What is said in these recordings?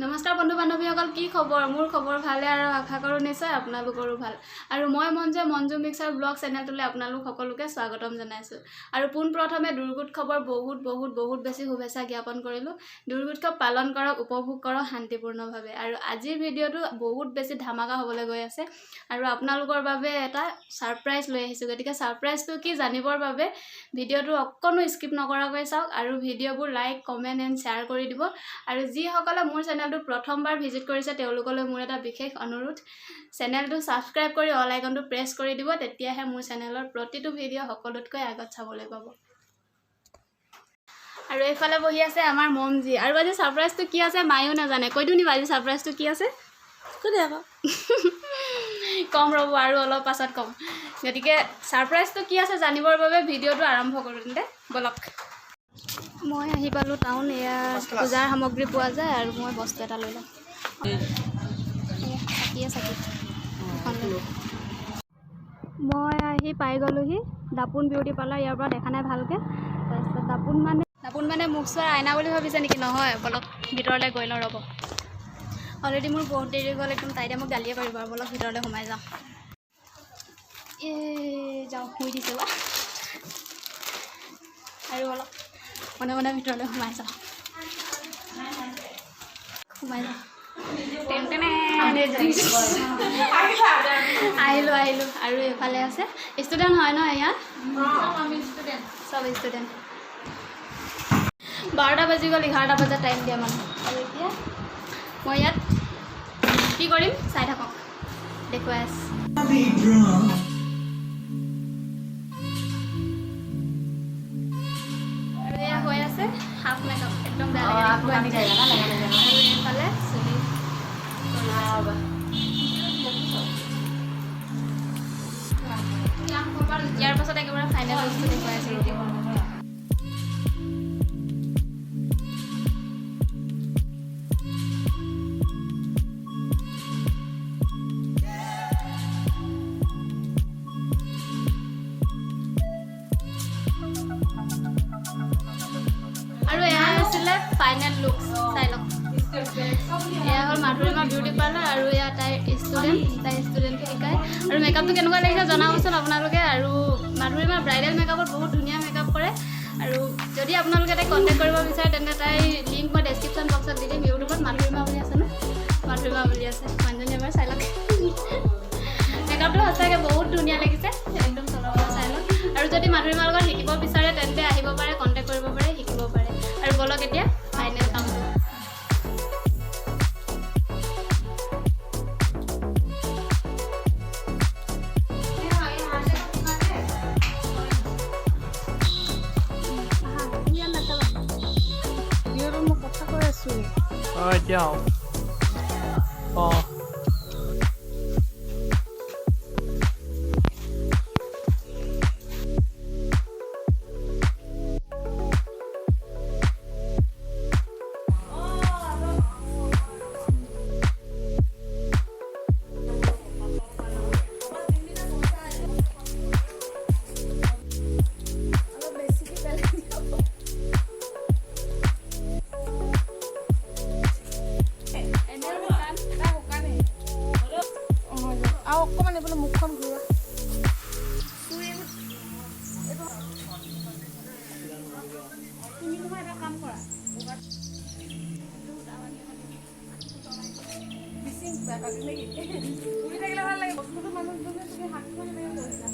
নমস্কাৰ বন্ধু বান্ধৱীসকল, কি খবৰ? মোৰ খবৰ ভালে আৰু আশা কৰোঁ নিশ্চয় আপোনালোকৰো ভাল। আৰু মই মঞ্জুৱে মঞ্জু মিক্সাৰ ব্লগ চেনেলটোলৈ আপোনালোক সকলোকে স্বাগতম জনাইছোঁ। আৰু পোনপ্ৰথমে দুৰ্গোৎসৱৰ বহুত বহুত বহুত বেছি শুভেচ্ছা জ্ঞাপন কৰিলোঁ। দুৰ্গোৎসৱ পালন কৰক, উপভোগ কৰক শান্তিপূৰ্ণভাৱে। আৰু আজিৰ ভিডিঅ'টো বহুত বেছি ধামাকা হ'বলৈ গৈ আছে আৰু আপোনালোকৰ বাবে এটা ছাৰপ্ৰাইজ লৈ আহিছোঁ। গতিকে ছাৰপ্ৰাইজটো কি জানিবৰ বাবে ভিডিঅ'টো অকণো স্কিপ নকৰাকৈ চাওক আৰু ভিডিঅ'বোৰ লাইক, কমেণ্ট এণ্ড শ্বেয়াৰ কৰি দিব। আৰু যিসকলে মোৰ চেনেলটো প্ৰথমবাৰ ভিজিট কৰিছে, তেওঁলোকলৈ মোৰ এটা বিশেষ অনুৰোধ, চেনেলটো ছাবস্ক্ৰাইব কৰি অল আইকনটো প্ৰেছ কৰি দিব, তেতিয়াহে মোৰ চেনেলৰ প্ৰতিটো ভিডিঅ' সকলোতকৈ আগত চাবলৈ পাব। আৰু এইফালে বহি আছে আমাৰ মমজী। আৰু আজি ছাৰপ্ৰাইজটো কি আছে মায়েও নাজানে। কৈ দিওঁ নি আজি ছাৰপ্ৰাইজটো কি আছে? কৈ দে আকৌ। কম ৰ'ব, আৰু অলপ পাছত ক'ম। গতিকে ছাৰপ্ৰাইজটো কি আছে জানিবৰ বাবে ভিডিঅ'টো আৰম্ভ কৰোঁ তেন্তে ব'লক। মই আহি পালোঁ টাউন। এয়া পূজাৰ সামগ্ৰী পোৱা যায় আৰু মই বস্তু এটা লৈ ল'ম। এয়া চাকিয়ে চাকি এখন লৈ ল'ম। মই আহি পাই গ'লোহি দাপোন বিউটি পাৰ্লাৰ। ইয়াৰ পৰা দেখা নাই ভালকৈ। তাৰপিছত দাপোন মানে মুখ চোৱাৰ আইনা বুলি ভাবিছে নেকি? নহয়, ব'লক ভিতৰলৈ গৈ লওঁ ৰ'ব। অলৰেডি মোৰ বহুত দেৰি গ'ল একদম, তাইতে মোক গালিয়ে পাৰিব। আৰু ব'লক ভিতৰলৈ সোমাই যাওঁ। এই যাওঁ, শুই দিছে বা। আৰু অলপ মনে মনে ভিতৰলৈ সোমাই যাওঁ, সোমাই যাওঁ। টেন টেনে আহিলোঁ আহিলোঁ। আৰু এইফালে আছে ষ্টুডেণ্ট হয় ন ইয়াত? চব ষ্টুডেণ্ট। 12টা বাজি গ'ল, 11টা বজাত টাইম দিয়া মানুহ। আৰু এতিয়া মই ইয়াত কি কৰিম চাই থাকক, দেখুৱাই আছোঁ। Be drunk. আৰু এয়া হৈ আছে হাফ মেকআপ, একদম বেয়া লাগে দেখিব। আৰু এইফালে চুলি কৰি আছে। ইয়াৰ পাছত একেবাৰে ফাইনেল বস্তু দেখুৱাই আছোঁ ৰ'ব। আৰু এয়া আছিলে ফাইনেল লুক, চাই লওক। এয়া হ'ল মাধুৰিমা বিউটি পাৰ্লাৰ আৰু এয়া তাইৰ ষ্টুডেণ্ট, তাইৰ ষ্টুডেণ্টে শিকায়। আৰু মেকআপটো কেনেকুৱা লাগিছে জনাবচোন আপোনালোকে। আৰু মাধুৰিমা ব্ৰাইডেল মেকআপত বহুত ধুনীয়া মেকআপ কৰে। আৰু যদি আপোনালোকে তাইক কণ্টেক্ট কৰিব বিচাৰে, তেন্তে তাইৰ লিংক মই ডেছক্ৰিপশ্যন বক্সত দি দিম। ইউটিউবত মাধুৰিমা বুলি আছে ন? মাধুৰিমা বুলি আছে। মানুহজনী এবাৰ চাই লওক। মেকআপটো সঁচাকৈ বহুত ধুনীয়া লাগিছে একদম, তলৰ পৰা চাই লওক। আৰু যদি মাধুৰিমাৰ লগত শিকিব বিচাৰে, তেন্তে আহিব পাৰে, কণ্টেক্ট কৰিব পাৰে, শিকিব পাৰে। আৰু ব'লক এতিয়া ফাইনেল কামটো। আহা, তুমি ইয়াত নাচাবা। ভিডিঅ'টো মই কথা কৈ আছোঁ। অঁ, এতিয়া অঁ। অলপ বেছিকৈ পেলাই দিয়ক। এনেও শুকান। অঁ, আৰু অকণমান এইফালে মুখখন ঘূৰোৱা। তুমি নহয় এটা কাম কৰা, উৰি থাকিলে ভাল লাগে বস্তুটো। মানুহজনে তুমি হাতখন এনেকৈ কৰিছা।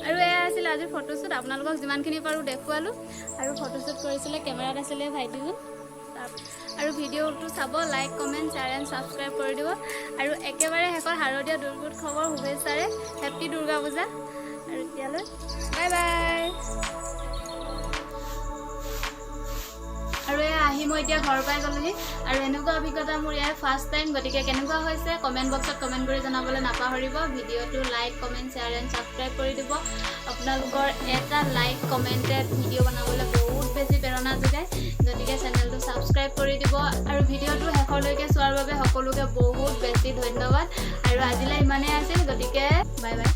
আৰু এয়া আছিলে আজিৰ ফটোশ্বুট। আপোনালোকক যিমানখিনি পাৰোঁ দেখুৱালোঁ। আৰু ফটোশ্বুট কৰিছিলে, কেমেৰাত আছিলে ভাইটিজন। আৰু ভিডিঅ'টো চাব, like, comment, share and subscribe কৰি দিব। আৰু একেবাৰে শেষত শাৰদীয় দুৰ্গোৎসৱৰ শুভেচ্ছাৰে হেপ্পী দুৰ্গা পূজা। আৰু এতিয়ালৈ বাই বাই। আৰু এয়া আহি মই এতিয়া ঘৰ পাই গ'লোহি। আৰু এনেকুৱা অভিজ্ঞতা মোৰ ইয়াৰ ফাৰ্ষ্ট টাইম। গতিকে কেনেকুৱা হৈছে কমেণ্ট বক্সত কমেণ্ট কৰি জনাবলৈ নাপাহৰিব। ভিডিঅ'টো like, comment, share and subscribe কৰি দিব। আপোনালোকৰ এটা লাইক, কমেণ্টে ভিডিঅ' বনাবলৈ বহুত বেছি প্ৰেৰণা যোগায়। গতিকে চেনেলটো ছাবস্ক্ৰাইব কৰি দিব। আৰু ভিডিঅ'টো শেষলৈকে চোৱাৰ বাবে সকলোকে বহুত বেছি ধন্যবাদ। আৰু আজিলৈ ইমানেই আছিল, গতিকে বাই বাই।